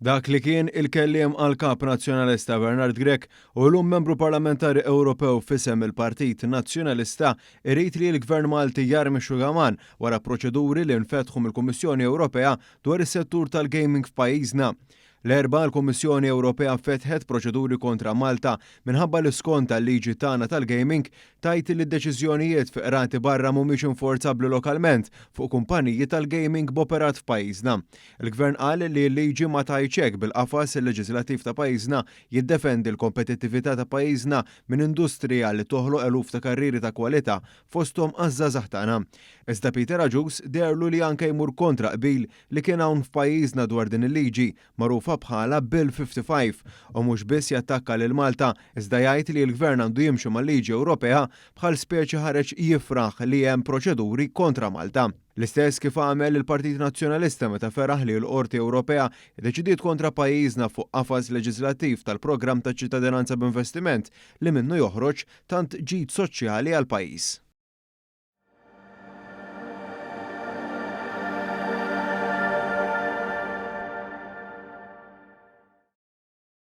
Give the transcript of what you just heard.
Dak li kien il-kelliem għall-Kap Nazzjonalista Bernard Grech u llum Membru Parlamentari Ewropew f'isem il-Partit Nazzjonalista irid li l-Gvern Malti jarmi x-xugaman wara proċeduri li nfetħu mill-Kummissjoni Ewropea dwar is-settur tal-gaming f'pajjiżna. L-Erbgħa l-Kummissjoni Ewropea fetħet proċeduri kontra Malta minħabba li skontha l-liġi tagħna tal-gaming tgħid li d-deċiżjonijiet fi qrati barra mhumiex inforzabbli lokalment fuq kumpaniji tal-gaming b'operat f'pajjiżna. Il-Gvern qal li l-liġi ma tgħidx hekk bil-qafas leġiżlattiv ta' pajjiżna jiddefendi l-kompetittività ta' pajjiżna minn industrija li toħloq eluf ta' karrieri ta' kwalità fosthom għaż-żgħażagħ tagħna. Iżda Peter Agius deherlu li anke jmur kontra qbil li kien hawn f'pajjiżna dwar din il-liġi, magħrufa bħala Bill 55, u mhux biss jattakka lil Malta iżda jgħid li l-Gvern għandu jimxi mal-liġi Ewropea bħal speċi ħareġ jifraħ li hemm proċeduri kontra Malta. L-istess kif għamel il-Partit Nazzjonalista meta feraħ li l-Qorti Ewropea ddeċidiet kontra pajjiżna fuq qafas leġiżlattiv tal-programm ta' ċittadinanza b'investiment li minnu joħroġ tant ġid soċjali għall-pajjiż.